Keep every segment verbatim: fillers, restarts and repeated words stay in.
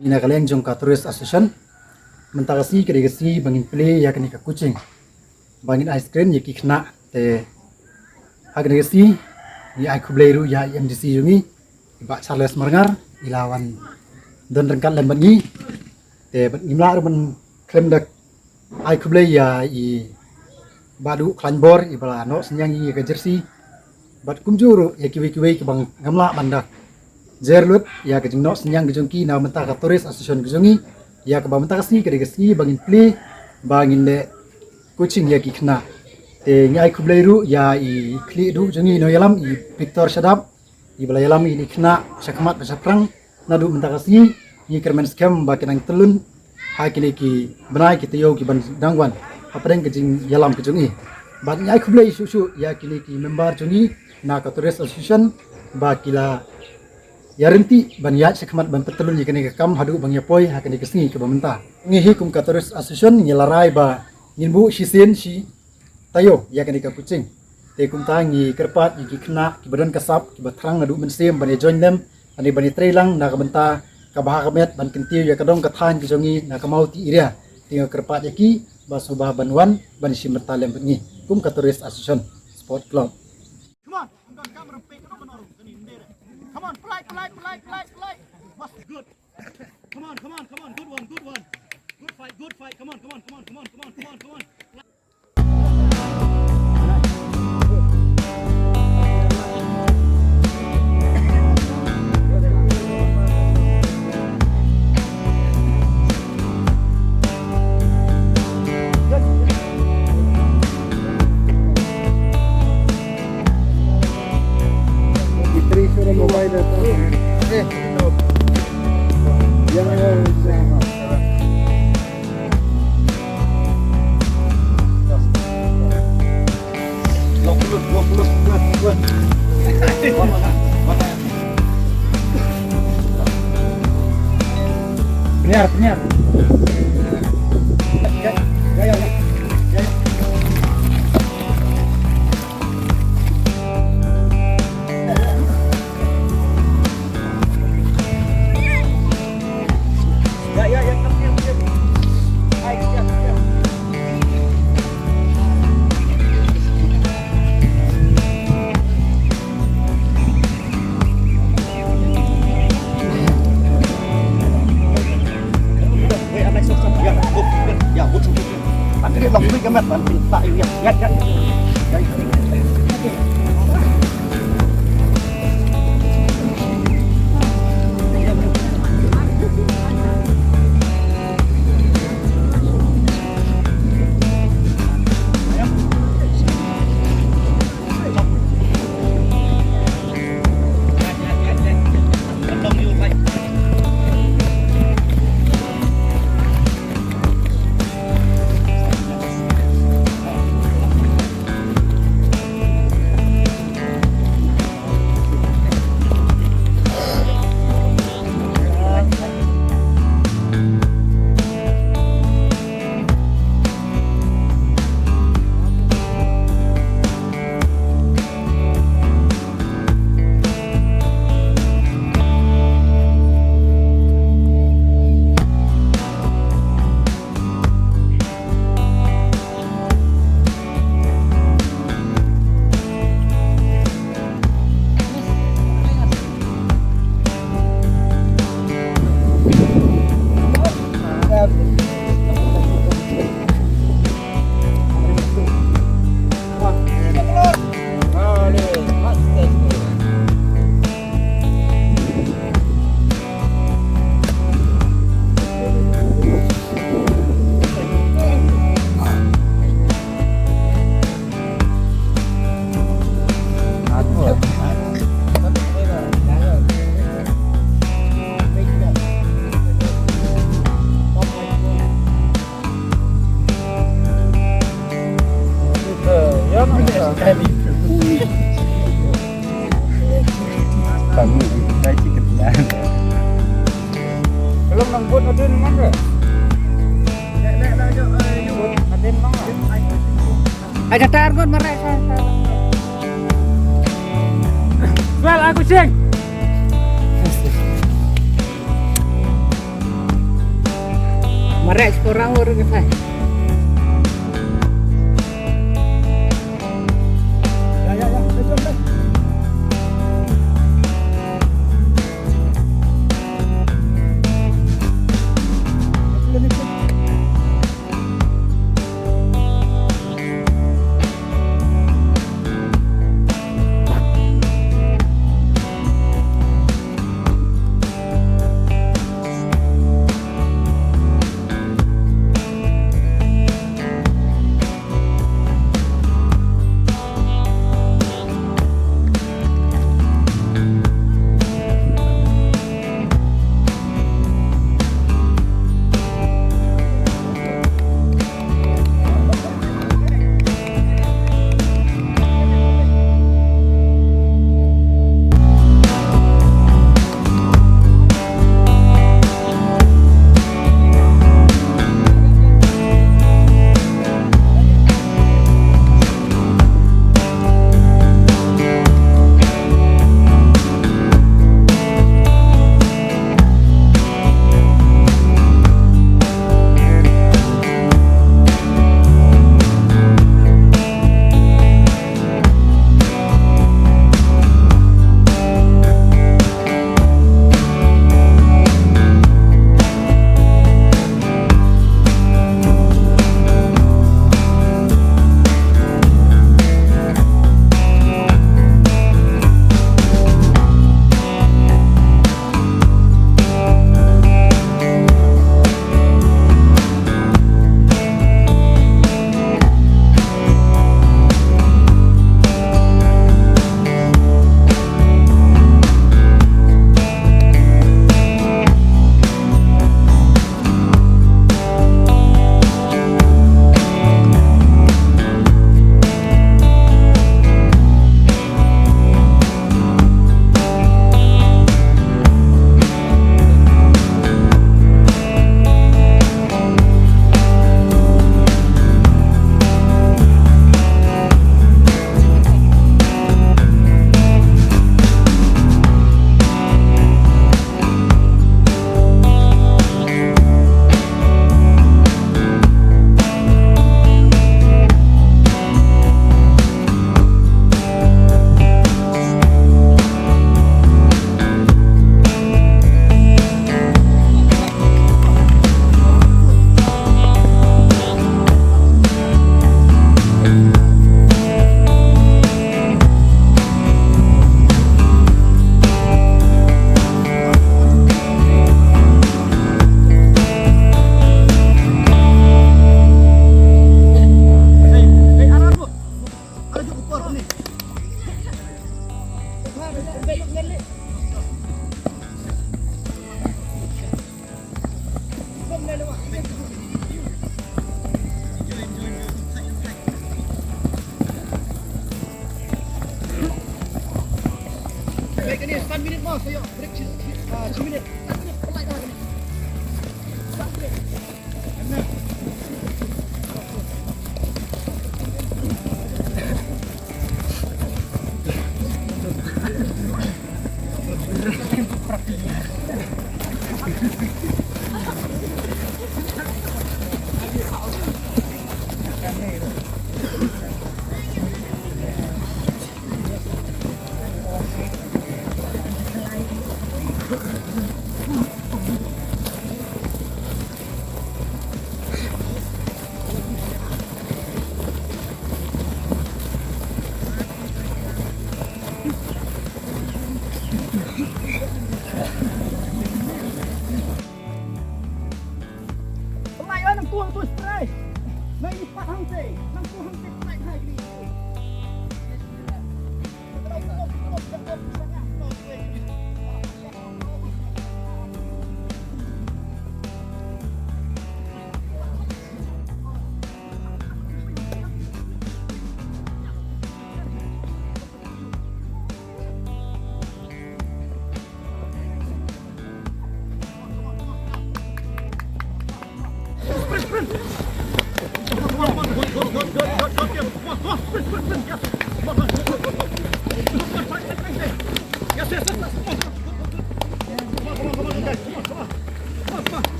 Ngi na ka liang jong ka Tourist Association, mynta ka sngi ka dei ka sngi ba ngin plie ïa kane ka coaching, ba ngin ai screen ïa ki khynnah. Te ha kane ka sngi ngi ai khublei ruh ïa i M D C jong ngi, i Bah Charles Marngar, i la wan don ryngkat lem bad ngi. Te bad ngim lah ruh ban khlem da ai khublei ïa i Bah Duh Khlaiñbor, i ba la noh synñiang ïa ka jersey. Bad kumjuh ruh ïa kiwei kiwei kiba ngam lah ban da jer lut ïa ka jingnoh synñiang ka jong ki na mynta ka Tourist Association ka jong ngi, ïa kaba mynta ka sngi ka dei ka sngi ba ngin plie, ba ngin leh coaching ïa ki khynnah. Te ngi ai khublei ruh ïa i khlieh duh jong ngi nongïalam, i Victor Shadap, i ba la ïalam ïa ki khynnah shakhmat bad shaphrang. Naduh mynta ka sngi ngi kyrmen skhem ba kin nang tyllun ha kine ki bnai ki taïew ki ban dang wan hapdeng ka jingïalam ka jong i. Bad ngi ai khublei shuh shuh ïa kine ki member jong ngi na ka Tourist Association ba ki la ïaryntih ban ïaid shakhmat ban pyntyllun ïa kane ka kam haduh ba ngi ïa poi ha kane ka sngi kaba mynta. Ngi hi kum ka Tourist Association ngi la rai ba ngin buh shisien shi taïew ïa kane ka coaching. Te kumta ngi kyrpad ïa ki khynnah kiba don ka sap, kiba thrang naduh mynsiem ban ïa join lem, ban ïa, ban ïa trei lang na ka bynta kaba ha ka met ban kyntiew ïa ka dong ka thaiñ ka jong ngi na ka Mawti area. Te ngi kyrpad ïa ki ba sngewbha ban wan ban shim bynta lem bad ngi kum ka Tourist Association Sport Club. Come on, come on, come on, come on, come on, come on, come on. Come on, polite, polite, polite, polite, polite. Must be good. Come on, come on, come on. Good one, good one. Good fight, good fight. Come on, come on, come on, come on, come on, come on, come on, come on. Penyiar, penyiar. Belum nang buat adin mana? Adin mana? Ai kata argon marai sa. Well, aku sing. Arrange orang orang kita.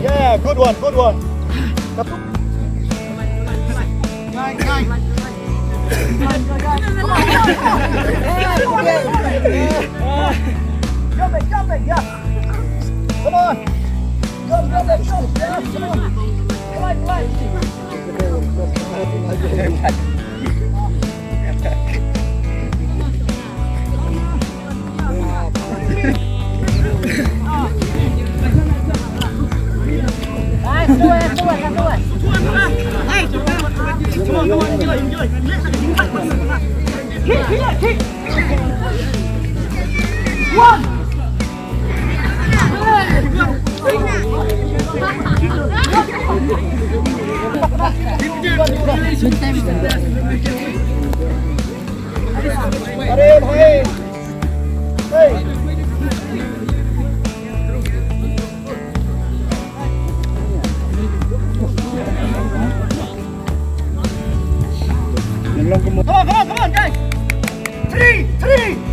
Yeah, good one, good one. Jump it, jump it, yeah. Come on. Jump, jump, jump, jump, yeah, come on. Right, right. अरे भाई, come on, come on, come on, guys. Three, three.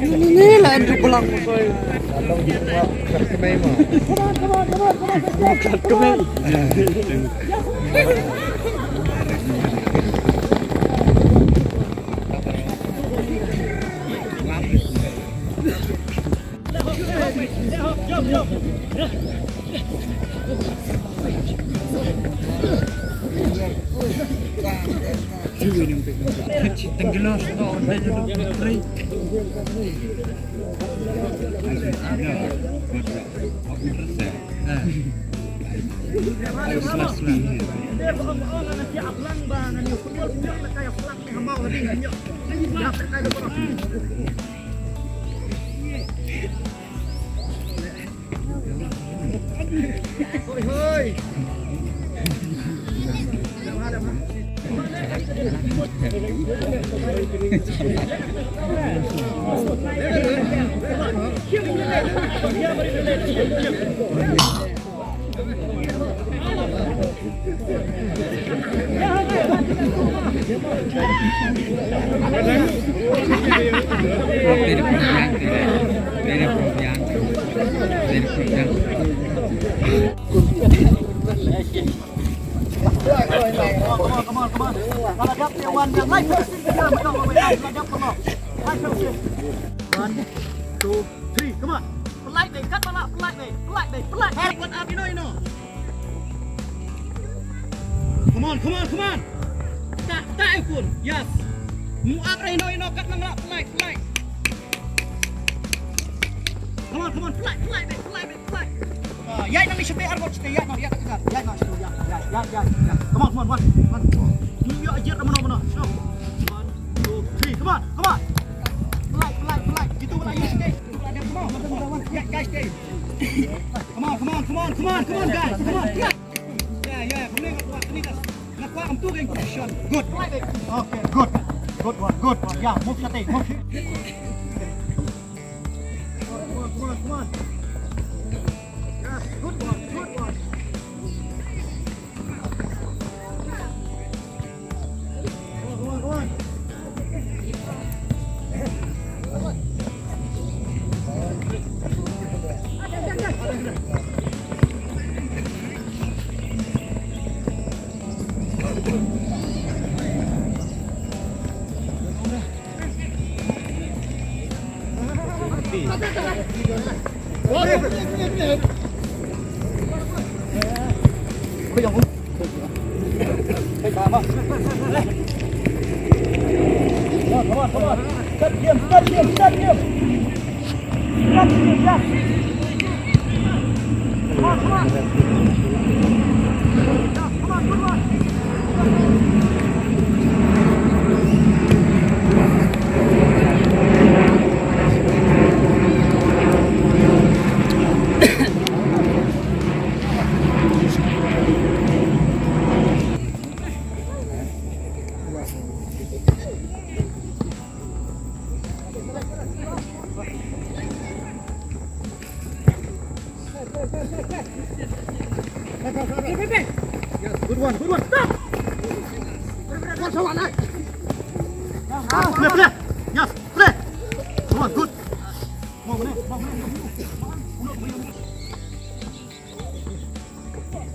Ni, ni, ni, la Andrew pulang. Come on, come on, come on. One, two, three, come on. Pynlait dei, kat ba lah, pynlait dei, pynlait dei, pynlait dei, pynlait. Hey, what up, you know, you know. Come on, come on, come on. Tak, tak, eh, pun. Yes. Mu ap dei, you know, you know, kat nang lah, pynlait, pynlait. Come on, come on, pynlait, pynlait dei, pynlait dei, pynlait. Ah, ïaid nang ni shatei, arngut shatei, ïaid nang, ïaid nang, ïaid nang shatei, ïaid, ïaid, ïaid, ïaid, ïaid. Come on, come on, come on, come on. Ïoh ajer ka mano mano. Sure. One, two, three, come on, come on. Pynlait, pynlait, pynlait. Gitu pynlait, ïoh shatei. Pynlait, come on, come on, come on. Ïaid, guys, stay. Come on, come on, come on, come on, come on, guys, come on. Yeah, yeah, come on, come on, come on. Good. Okay, good. Good one, good one. Yeah, move shatei, move. Come on, come on, come on. Yes, good one, good one. Come on, come on, come on. Start game, start game, start game. Start game, yeah. Come on, come on. Yeah, come on, good one. Yes, good one, good one. Stop. Play, play. Yes, play. Good one, good. Come on, come on, come on, come on.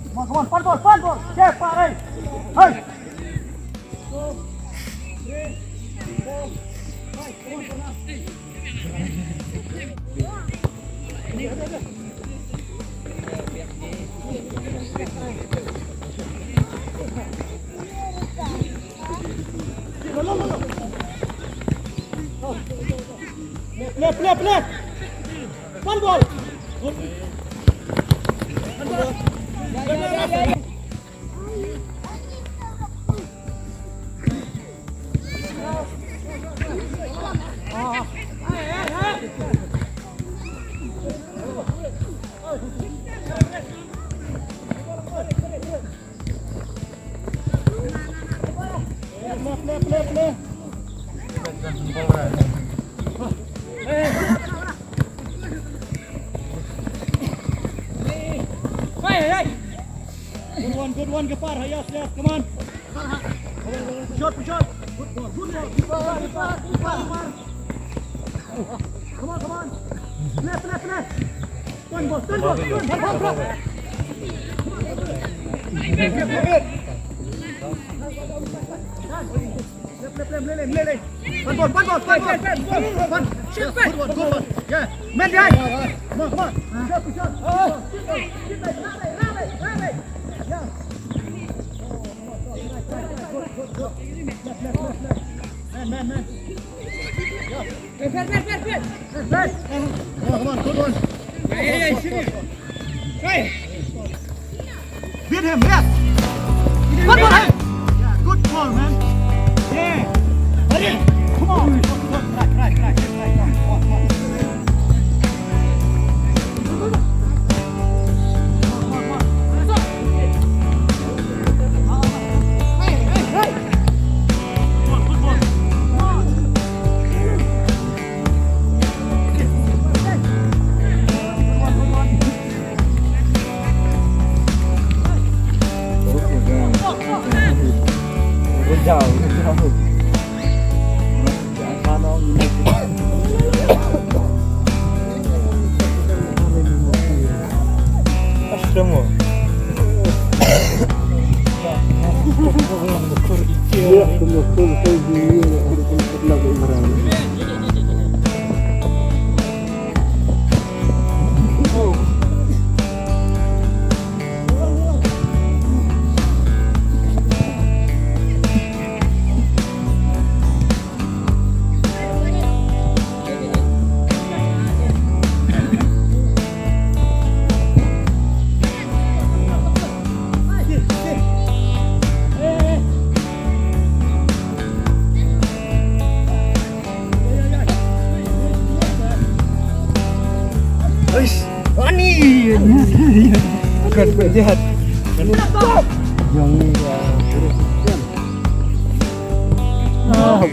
Come on, come on, pan bol, pan bol. Siap, Pak Ray. Hai. Play, play, play, play. One ball. Play, play, play. Hey, hey. Good one, good one, Gepar. Yes, yes, come on. Push out, push out. Good ball, good ball. Gepar, Gepar, Gepar, Gepar. Come on, come on. Play, play, play. Turn ball, turn ball, turn ball. Play, play, play, play, play, play. One ball, one ball, one ball. One. Shoot, good one, good one. Yeah. Man behind. Come on, come on. Shot, shot. Yeah. Man, man, man. Yeah. Play, play, play, play, play. Play, play. Come on, come on, good one. Yeah, yeah, yeah, shoot it. Hey. Beat him, yes. Good ball, hey. Yeah, good ball, man. Yeah. Ready? Come on. Good, good. Try, try, try, try, try. Come on, come on. Hey, hey, hey. Good ball, good ball. Come on. Eish, ani. Bukan penjahat. Yang ni, ah, ah,